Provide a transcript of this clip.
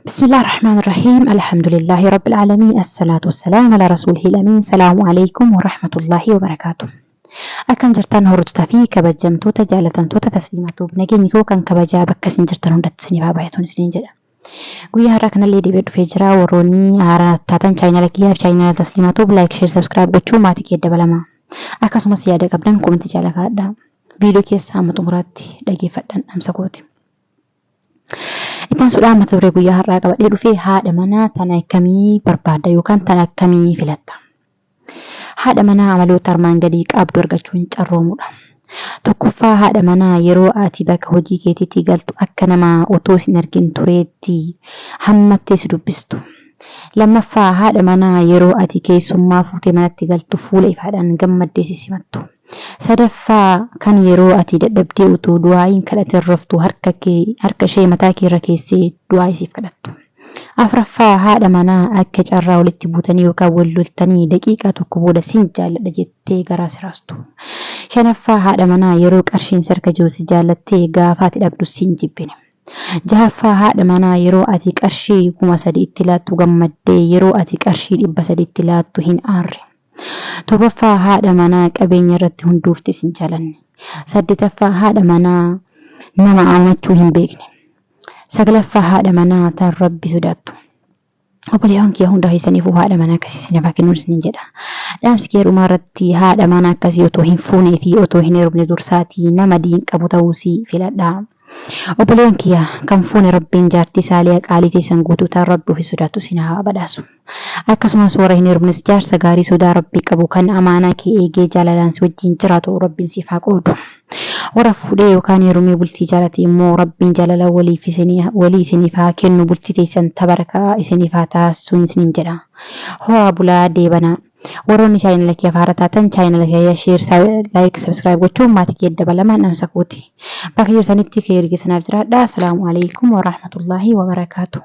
Bismillah ar-Rahmaan ar-Rahiim. Alhamdulillahi Rabbil Aalamiin. Assalaatu wassalaam ala rasuulihil amiin. Salaamu alaikum wa rahmatullahi wa barakaatu. Akkam jirtan hordoftoota fi kabajamtoota jaalatamtoota Tasliimaa Tuub, nageenyi koo kan kabajaa bakka isin jirtan hundatti isiniif haa baay'atuun isiniin jedha. Guyyaa har'aa kanallee deebi'ee dhufee jira. Warroonni haaraa taatan chaayinaala kiyyaaf chaayinaala Tasliimaa Tuub like, share, subscribe gochuu maatii kee dabalama. Akkasumas yaada qabdan komentii jala kaa'adhaa. Viidiyoo keessa hamma xumuraatti dhageeffadhaan dhamsa kooti. Itti aansuudhaan mata duree guyyaa har'aa qabadhee dhufee haadha manaa tana akkamii barbaadda yookaan tana akkamii filatta? Haadha manaa amaloota armaan gadii qabdu argachuun carroomuudha. Tokkoffaa, haadha manaa yeroo ati bakka hojii keetiitii galtu akka nama otoo sin argin tureetti hammattee si dubbistu. Lammaffaa, haadha manaa yeroo ati keessummaa fuutee manatti galtu fuula ifaadhaan gammaddee si simattu. Sadaffaa, kan yeroo ati dadhabdee utuu du'aa'ii hin kadhatin raftu harka kee harka ishee mataa kee irra keessee du'aa'ii siif kadhattu. Afraffaa, haadha manaa akka carraa walitti buutanii yookaan wal loltanii daqiiqaa tokko booda sin jaalladha jettee garaa si raastu. Shanaffaa, haadha manaa yeroo qarshiin si harka jiru si jaallattee gaafa ati dhabdu sin jibbine. Jahaffaa, haadha manaa yeroo ati qarshii 3000 itti laattu gammaddee yeroo ati qarshii 300 itti laattu hin aarre. Torbaffaa, haadha manaa qabeenya irratti hunduufte sin jaalanne. Saddeetaffaa, haadha manaa nama amachuu hin beekne. Saglaffaa, haadha manaa tan Rabbi sodaattu. Obboleewwan kiyya, hunda keessaniifuu haadha manaa akkasii isiniif haa kennuun isiniin jedha. Dhaamsi kiyya dhumaa irratti, haadha manaa akkasii otoo hin fuunee fi otoo hin heerumne dursaatii nama diin qabu ta'uusii filadhaa. Obboleewwan kiyya, kan fuune Rabbiin jaartii saaliha qaalii teessan guutuu tan Rabbi ofii sodaattu isin haa badhaasu. Akkasumas warra hin heerumnes jaarsa gaarii sodaa Rabbii qabu kan amaanaa kee eegee jaalalaan si wajjin jiraatu Rabbiin siif haa qoodu. Warra fuudhee yookaan heerumee bultii ijaarate immoo Rabbiin jaalala waliif isinii walii isiniif haa kennu, bultii teessan ta barakaa isiniif haa taasisuun isiniin jedha. Horaa bulaa deebanaa. Warroonni chaayinala kiyyaaf haara taatan chaayinala kiyya share, like, subscribe gochuun maatii kiyya dabalamaa dhamsa kooti. Bakka jirtanitti kheeyrii keessanaaf jiraadha. Assalaamu alaikum warahmatullaahi wabarakaatu.